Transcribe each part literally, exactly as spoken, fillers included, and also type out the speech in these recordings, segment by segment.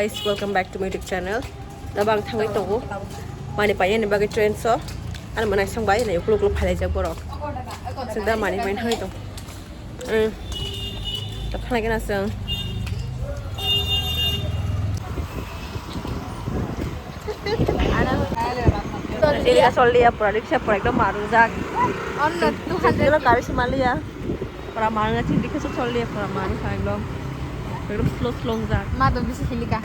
Guys, welcome back to my YouTube channel. Da bang thangwi tongo. Mani paiyani bagwi train so. Ano manai song bai nai ukluk ukluk phalaijak borok. Sida mani pai thangwi tong. Hmm. Da phalai gana song. Riksha soldiya pura, riksha pura ekdom marujak. Onno two hundred. Gari se maliya. Pura marujak, riksha soldiya pura marujak ekdom. Ekdom slow slow jak. Ma do bisi hilika.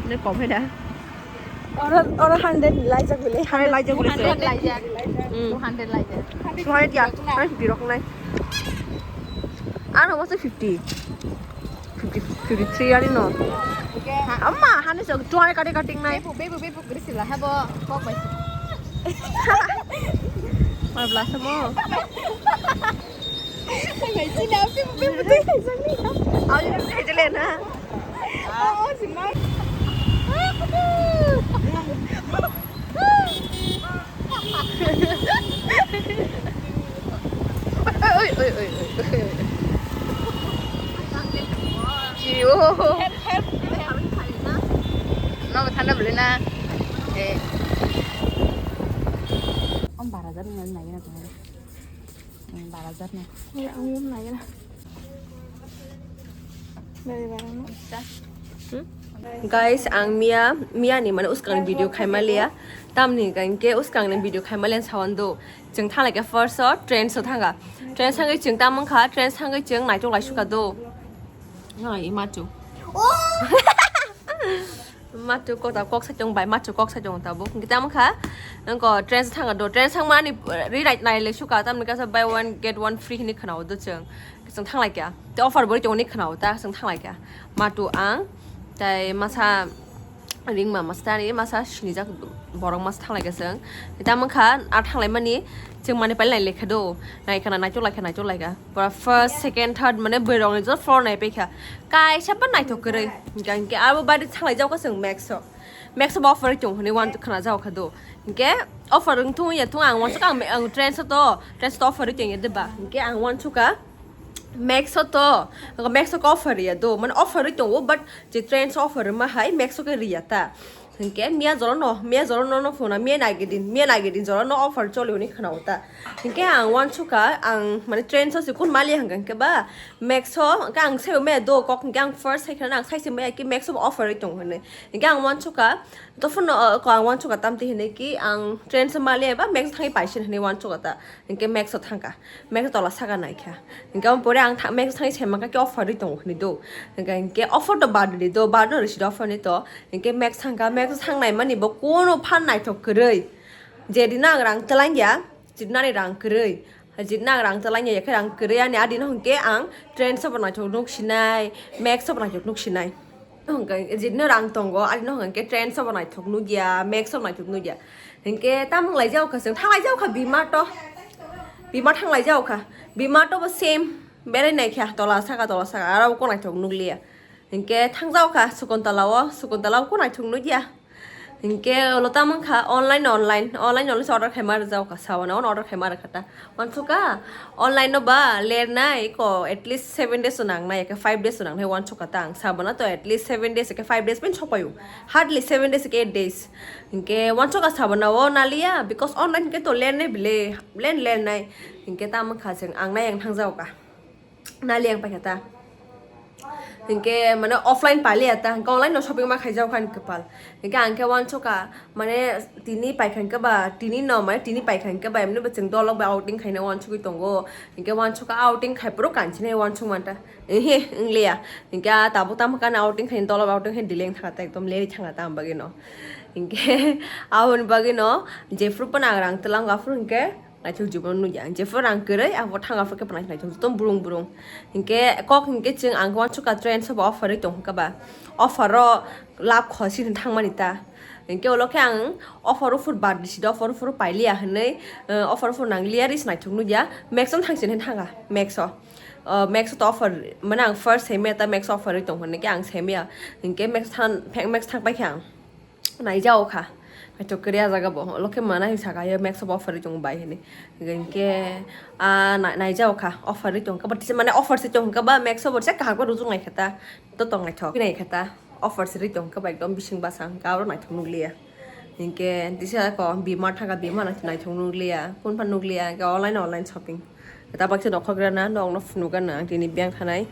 Ne kom heda. Oro, oro hundred laijak bile. Hundred laijak bile. Hundred laijak. Hmm. Two hundred laijak. Two hundred ya. Hundred fifty rok nai. Ano masa fifty. Fifty, fifty-three ani no. Amma, hani sok two hundred kati kati nai. Bebu, bebu, bebu, grisila, habo, kok bai. Mar blasa mo. Bai, sila, bebu, bebu, bebu, sila. Aw, ini saya jalan na. Oh, si Mar. Oi, oi, oi, oi. Ciwo. Nogo thanda bwlwi na. Eh. Om bara jar ni nai na. Bara jar ni. Ya, om nai na. Dari bara no. Guys, ang miya, miya ni mane uskang video khaimaliya. Tamni hingke uskang ni video khaimaliya sawan do. Chwng thanglaikha first o train so thanga. Train thangwi chwng tamung kha, train thangwi chwng naitok lai sukha do. Nai matu. Matu kok ta kok sa chwng bai matu kok sa chwng tabuk. Hingke tamung kha. Nangko train thanga do. Train thangmani ri rai nai le sukha tamni kasa buy one get one free hini khana do chwng. Chwng thanglaikha. Te offer bo ri chwng ni khana ta chwng thanglaikha. Matu ang tai masa Ringma masa tani masa sinijak borok masa thanglai ka chwng. Tamo kha a thanglai mani chwng mani pailai lekha do. Nai khana naichuk lai kha naichuk lai kha. Pura first, second, third mane bwrwi rok ni jora floor nai paikha. Kaisa pa naithok kwrwi. Hingke abo bari thanglai jao kha chwng Max o. Max o bo offer tong hwnwi uan khana jao kha do. Hingke offer wng thung ya thung ang uansuk ang, ang trends o to, trends o to offer tong ya deba. Hingke ang uansuk kha Max o to, Max o kha offer ya do. Mane offer tongo but je trends o offer ma hai Max o khe riya ta. Hingke miya jora no, miya jora no, no phone, miya nai gidin, miya nai gidin jora no offer choli hwnwi khana o ta. Hingke ang uansuk kha, ang mane trends o se kun mali hwnkha hingke ba Max o, hingke ang sebo maya do kok, hingke ang first sai khana ang sai se maya ki Max o offer tong hwnwi. Hingke ang uansuk kha, to phone no, ko ang uansuk kha tamti hwnwi ki ang trends o mali ba Max o thangwi paising hwnwi uansuk kha ta. Hingke Max o thangkha. Max o tola saka naikha. Hingke amo pore ang tha-, Max o thangwi sai mankha khe offer ri tongo hwnwi do. Hingke, hingke offer to bad ri do, bad no risi do offer ni to. Hingke Max thangkha, Max o thangnai mani bo kono phan naithok kwrwi. Jedino ang rang twlangya, jedino ani rang kwrwi. Jedino ang rang twlangya, yakhe rang kwrwi ani adino hingke ang trends o bo naithok nuk sinai, Max o bo naithok nuk sinai. Hwnkhe jidino rang tongo, adino hwnkhe trends o bo naithok nukya, Max o bo naithok nukya. Hwnkhe tamung lai jao kha chwng, thang lai jao kha B-Mart o. B-Mart thang lai jao kha. B-Mart o bo same, berai nai kha, tola saka, tola saka, aro bo naithok nukliya. Hwnkhe thang jao kha Sakuntala o, Sakuntala o naithok nukya. Hwnkhe ulo tamung kha online, online, online, online se order khaima rwjao kha, saboni order khaima rwkha ta. Wansukha, online no ba lernai ko at least seven days o nangnai, eke five days o nangnai wansukha ta ang. Sabona to at least seven days, eke five days pen sopayo. Hardly seven days, eke eight days. Hingke wansukha sabona o naliya, because online hingke to lernai bile, len lernai. Hingke tamo kha chwng ang nai ang thangjaoka. Naliya ang paikha ta. Hingke mane offline paliya ta, hingke online no shopping ma khaijao kha ni kwpal. Hingke ang khe wansukha, mane tini paikha hingke ba, tini no, mane tini paikha hingke ba, emni bo chwng dolok bai outing khaina wansugwi tongo. Hingke wansukha outing khai phuru kanchini wansuk manta. Ehe, wngliya. Hingke a tabuk tamo kha outing khai dolok bai outing khai delay thangkha ta, ekdom leri thangkha ta ang bagwi no. Hingke aboni bagwi no, jephuru phano ang rang twlang aphuru hingke, naithok jibon nukya. Jephuru rang kwrwi, abo thang aphuru khe phano naithok joto burung burung. Hinkhe kok hinkhe chwng ang wansukha trends o bo offer oi tong kha ba. Offer o lab khosi hwn thangmani ta. Hinkhe ulo khe ang offer o phuru bad risi do, offer o phuru pailiya hwnwi, eh, offer o phuru nangliya risi naithok nukya. Max o thangsi hwn thangkha, Max o. Eh, Max o to offer, mane ang first semiya ta Max o offer oi tong hwnwi khe ang semiya. Hinkhe Max than-, Max thang paikha ang. Naijao kha. Naithok kwrwi a jaga bo. Ulo khe mwnai saka yo Max o bo offer ri tongo bai hwnwi. Hinkhe, ah, na-, naijao kha. Offer ri tong kha. But mane offer se tong kha ba Max o bo se kaham khe rujung nai kha ta. To tong naithok. Nai kha ta. Offer siri tong khe ba ekdom bising basa hwnkhe aro naithok nukliya. Hinkhe tisa ko bimar thangkha, bimar naithok nukliya, kunpha nukliya, hinkhe online, online shopping. Tabak se nokhok rana, nokno phunukgana ang tini biyang thanai.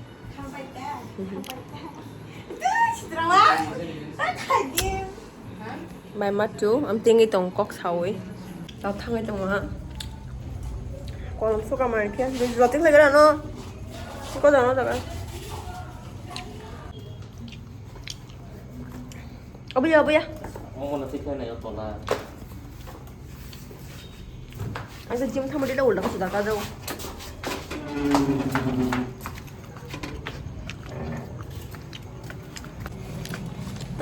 Bai ma tu, am tingwi tong kok sawi. Tao thangwi tong ha. Kolom suka mai khe, joting lagi rano. Suka jano daga. Obo ya, obo ya. Omo na thik na yo tola. Ang sa gym thamo dilo ulta ko suda ka jao.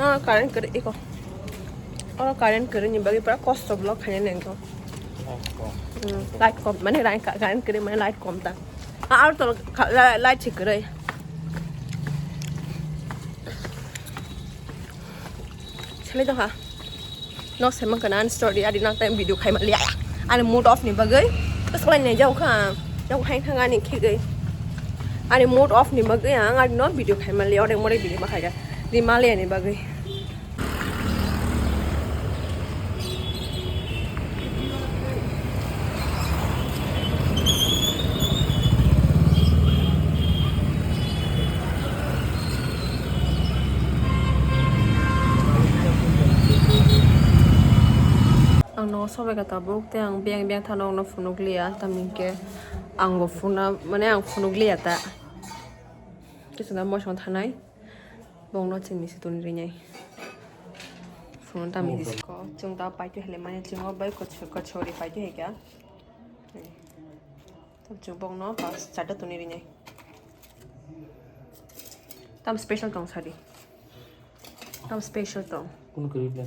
Ah, current kere iko. Oh, current kere ni bagi para kosto vlog khanya nengko. Hmm, light kom, mane light ka-, current kere mane light kom ta. Ah, aro to ka-, la-, light se kere. Sele to ha. Nok se mang kana story adi nak time video khai mali ya. Ani mood off ni bagwi. Bas khlai nai jau kha. Jau khai thang ani khigwi. Ani mood off ni bagwi ang adi no video khai mali ya. Ore more video ma khai ga. Di mali ani bagwi. Ang no sobai ka tabuk, tei ang biyang biyang thano ang no phunuk liya, tamni hwnkhe ang bo phuna, mane ang phunuk liya ta. Kisuna mosong thanai. Bongno chwng misi toni rinai. Phone ta misi ko. Chwng ta paitwi hile mani chwng o bai kochori paitwi hai kya. Tam chwng bongno pas charta toni rinai. Tam special tong sadi. Tam special tong. Kun kuri plan.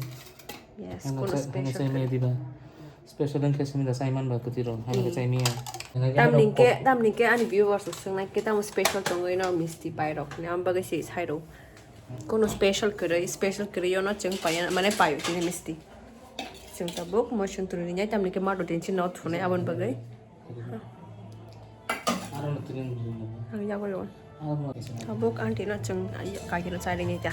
Yes, kun special. Special wngkhe simi da chaiman ba kwtwi rok, haino khe chaimiya. Tamni hwnkhe, tamni hwnkhe ani viewers rok swngnai khe tamo special tongwi no misti pai rok hwnwi, amo bagwi se sai rw. Kono special kwrwi, special kwrwi ono chwng paiya, mane paio tini misti. Chwng tabuk moisong tuni rinai, tamni hwnkhe mato tension no thunai aboni bagwi. Ang yago yago. Tabuk aunty no chwng kaisa no chai rinai ta.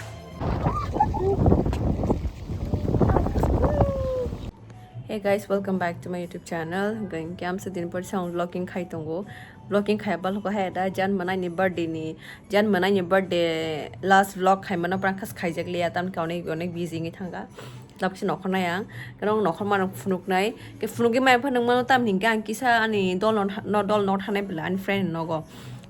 Hey guys, welcome back to my YouTube channel. Hwnkhe amsa din por sa vlogging khai tongo. Vlogging khai bal ko hai da jan manai ni birthday ni, jan manai ni birthday last vlog khai mano pran khas khai jak liya tam ka onek onek busy ngi thanga. Lapsi nokhor nai ang. Kano nokhor mano phunuk nai. Ke phunuk ge mai phanang mano tam hingke ang kisa ani dol no, no dol no thanai bela ani friend nogo.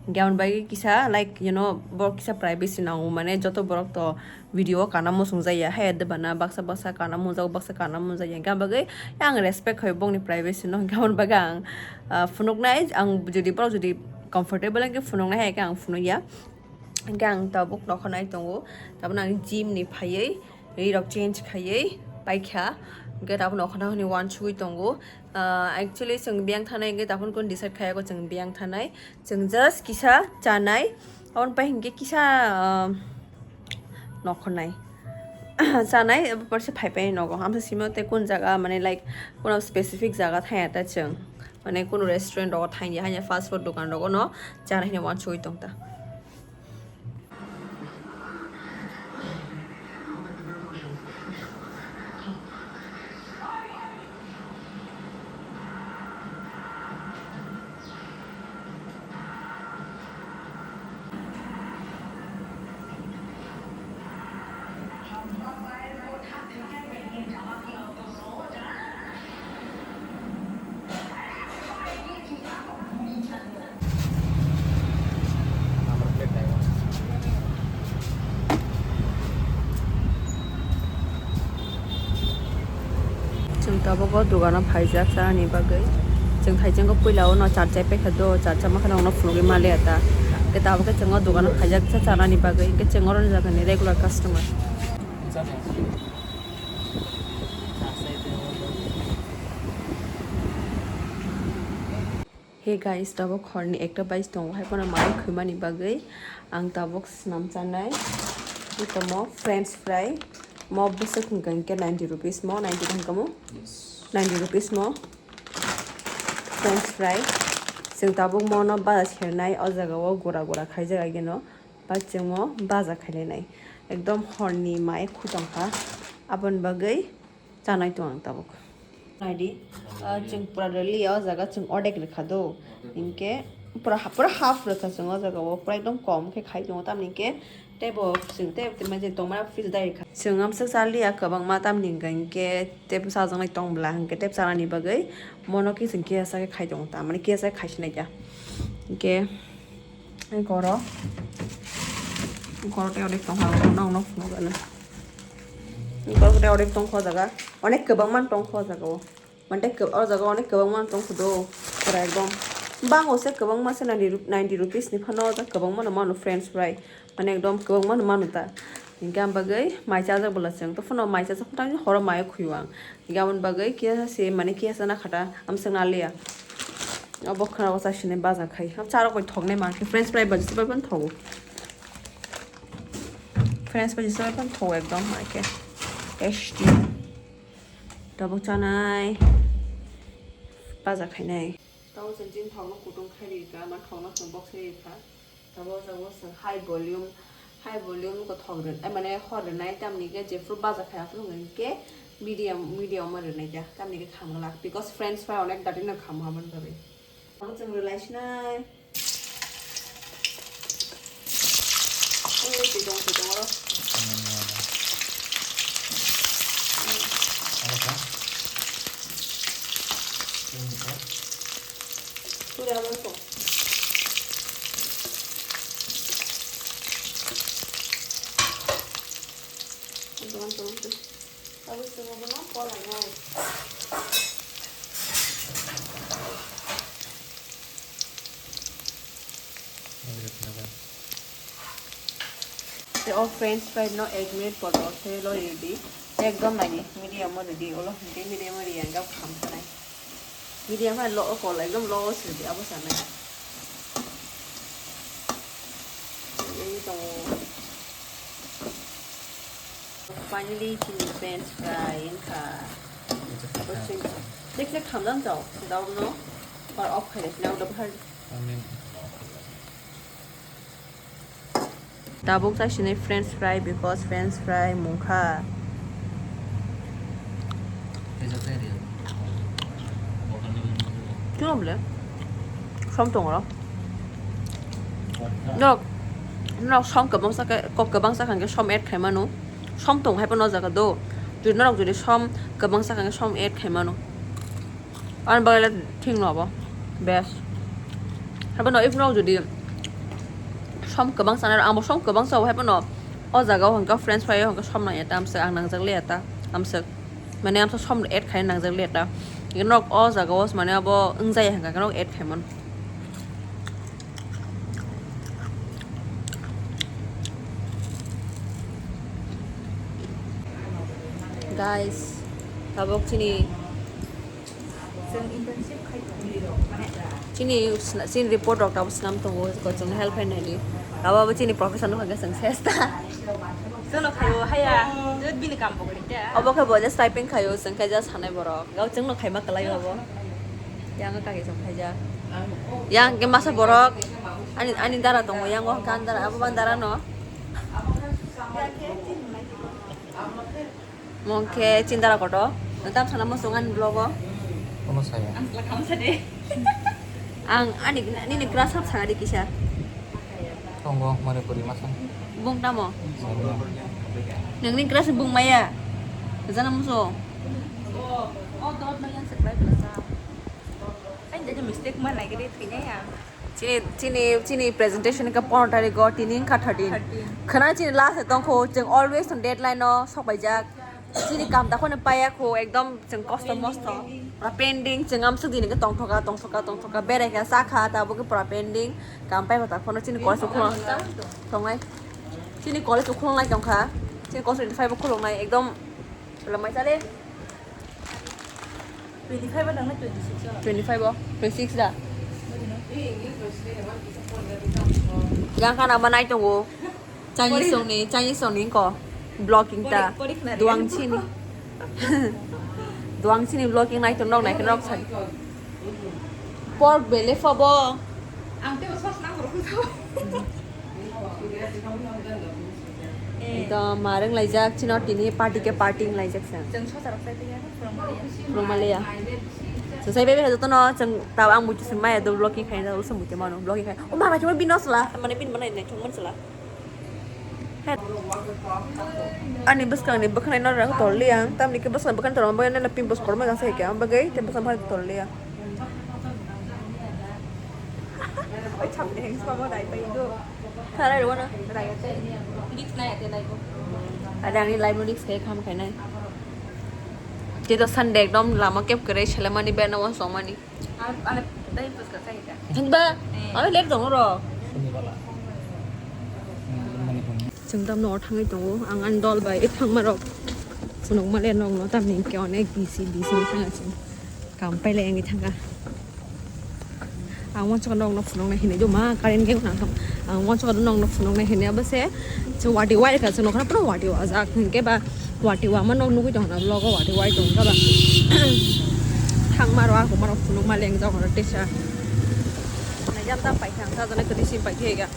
Hingke ang bai kisa like, you know, borok kisa privacy nango mane joto borok to video o kana muchung jaya hai de bana baksa baksa kana mujak baksa kana mujak hingke ang bagwi ang respect khai bongni privacy no hingke ang bagwi ang, ah, phunuk nai ang jodi borok jodi comfortable hingke phunuk nai hai ke ang phunuk ya. Hingke ang tabuk nokhor nai tongo, tabuk ang gym ni phaiwi ri rok change khaiwi paikha, hingke tabuk nokhor nai hwnwi wansugwi tongo. Ah, actually chwng biyang thanai hingke tabuk kun decide khaiya chwng biyang thanai, chwng just kisa chanai, aboni pai hingke kisa, ah, nokhor nai chanai porse phai pai nogo, amsa simi tei kun jaga mane like kun specific jaga thaya ta chwng mane kun restaurant rogo thangya hanya fast food dokan rogo no chana hwnwi wansugwi tongta. Chwng tabuk o dogano phaijak chanani bagwi. Chwng thaichengkho puila o no charchai paikha do, charchama kheno ang no phunugwi maliya ta. Hwnkhe tabuk khe chwng o dogano phaijak cha chanani bagwi, hwnkhe chwng oro ni jaga ni regular customer. Hey guys, tabuk horni ekta bais tongo, hai phano manwi khwimani bagwi ang tabuk swnam chanai. Itomo French fry, mo bwswk hwnkha hwnkhe ninety rupees mo, ninety hwnkha mo? Yes. Ninety rupees mo French fry. Chwng tabuk mono baja sernai, o jaga o gura gura khaijak ageno. Ba chwngno baja khailainai. Ekdom horni mai khutong kha, aboni bagwi chanai tong ang tabuk. Naidi, ah, chwng pura rwliya o jaga chwng ordek rwkha do, hinkhe pura ha-, pura half rwkha chwng o jaga o, pura ekdom kom khe khai tongo, tamni hinkhe teibo chwng tei tongmani fridge dai rwkha. Chwng amswk cha liya kwbangma, tamni hinkhe tei chajaknai tong bwla, hinkhe tei chanani bagwi mono khe chwng kisa khe khai tongo, tamani kisa khe khai sinai kha. Hinkhe Goro. Goro tei onek tongkha, nokno phunukgano. Goro tei onek tongkha o jaga. Onek kwbangma tongkha o jaga o. Mane tei o jaga onek kwbangma tongkha do. Pura ekdom. Bango se kwbangma se ninety rup-, ninety rupees ni phano o jaga kwbangma no mano french fry. Mane ekdom kwbangma no mano ta. Hinkhe ang bagwi mai chajak bwla chwng. To phano mai chajak phano horo mai o khwi o ang. Hinkhe aboni bagwi kisa se mane kisa na khata amswk na liya. Obo khana o chasini baja khai. Am charo koi thoknai mankhe french fry baji se bai phano thogo. French baji se bai phano thogo ekdom mankhe. Tasty. Tabuk chanai. Baja khainai. Tamo chwng chini thokno kutung khai ri kha, ma thokno chwng box ri kha. Tamo jago chwng high volume, high volume ko thok ri, ai mane hor rinai, tamni khe jephru baja khai aphuru hwnkhe medium, medium o rinai kha, tamni khe kham glak, because french fry onek dati no kham ha man bagwi. Tamo chwng rilai sinai. Ui, twi tong, twi tong oro. Twi abo tong. Tong, tong, tong, tong. Abo swngo bono polainai. Tei o french fry no ek minute por por khe loi ridi. Ekdom naidi medium o ridi, olo hwnkhe medium o riya wngkha kham sanai. Medium hai lo o kol ekdom low o sidi abo sanai. Ei tongo. Finally, chini french fry wngkha. Chek chek khamjang jao, daono par off khai resi, daono bahar. Tabuk chasini french fry, because french fry mungkha. Tino bole? Som tongro. Norok, norok som kwbangsa khe, kok kwbangsa khe som add khai mano. Som tong hai phano o jaga do. Jodi norok jodi som kwbangsa khe som add khai mano. Ani bagwi le thik no abo. Best. Hai phano if norok jodi som kwbang sana, ang bo som kwbang sao hai phano o jaga o hwnkha french fry o hwnkha som nang ya ta amswk, ang nangjak le ya ta amswk. Mane amsa som add khai nangjak le ta. Norok o jaga o mane abo wngjaya hwnkha norok add khai mano. Guys, tabuk chini, chini sna-, chini report rok tabuk snam tongo, ko chwng help hai nai di. Abo abo chini profession no hwnkhe chwng ses ta. Chwngno khaio haya, bini kam bo kwrwi ta. Obo khe bo just typing khaio, chwng khe just sanai borok. Gao chwngno khaima kwlai obo. Yang kaki chwng khaijak. Yang khe masa borok. Ani, ani dara tongo, yang o hwnkha ani dara, abo ani dara no. Mo khe chini dara kotor. Tam sana mo chwng ani vlog o. Kono saya. Ang ani, nini crush hap sana di kisa. Tongo, Manipuri masa. Bung tamo? Saya. Nangni crush bung maya. Jana muso. Oh, dot maya se crush sa. Ai, jadi mistake ma nai gede thina ya. Chini, chini, chini presentation ka pondro tarikh o, tini wngkha thirteen. Thirteen. Khana chini last tongkho, chwng always on deadline o sok paijak. Chini kam ta khone paya kho, ekdom chwng kosto mosto. Pura pending, chwng amswk dini khe tongthoka, tongthoka, tongthoka, berai kha, cha kha, tabuk khe pura pending. Kam pai kha ta phano chini college ukhulok tongnai. Chini college ukhulok nai tongkha. Chini college twenty five ukhulok nai, ekdom lamai chale. Twenty five o nangna twenty six o. Twenty five o, twenty six da. Yang kana ma nai tongo. Chinese song ni, Chinese song ni ko. Vlogging ta. Pori, pori khna ri. Duang chini. Duang chini vlogging nai to nok nai nok sa. Pork belly pho bo. Ang te sos nang ro. Ekdom marwng laijak, chini tini party khe party wng laijak chwng. Chwng sosa rok sai tongya, phwrwng maliya. Phwrwng maliya. Chwng sai bai bai jotono, chwng tab ang buchu simi maya do vlogging khaina, ulo simi buchu mano vlogging khai. O mama chuma bino sala, mane bin banai nai chuma sala. Ani bwskangni bwkhanai norok tolliya, tamni khe bwskang bwkhan tolma bagwi nana pimples korma jang sai khe, ang bagwi tei bwskang bwkhan tolliya. Oi, chapni heng sabo dai pai do. Tharai rwna. Rai ate. Lips nai ate nai ko. Ada ani live no lips khe kham khainai. Tei to Sunday ekdom lama kep kwrwi selemani beno wansongmani. Ar, ar, dai puska sai ta. Thangba. Eh. Oi, lek dong ro. Chwng tam no thangwi tongo. Ang ani dol bai thangma rok. Phunukma le nokno tamni hwnkhe onek bisi bisi thanga chwng. Kam pailai wngwi thangkha. Ang wansukha nokno phunuknai hinwi do ma current gate nang thang. Ang wansukha nokno phunuknai hinwi abo se. Chwng watwi wai kha chwng nokha pura watwi wajak hinkhe ba watwi wama nok nugwi tongkha vlog o watwi wai tongkha ba. Thangma rok ako ma rok phunukma lengjak oro tesa. Naijam ta paikha ang sajone kwrwi simi paikhe ga.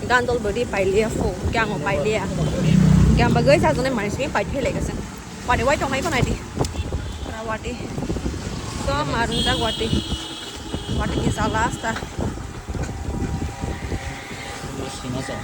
Gandol body pailiya pho, kya ngo pailiya. Kya bagwi sajone mani simi paikhe lai kasa. Wati wai tongnai ko naidi. Pura wati. So, marungjak wati. Wati ni jala asta. Sima so.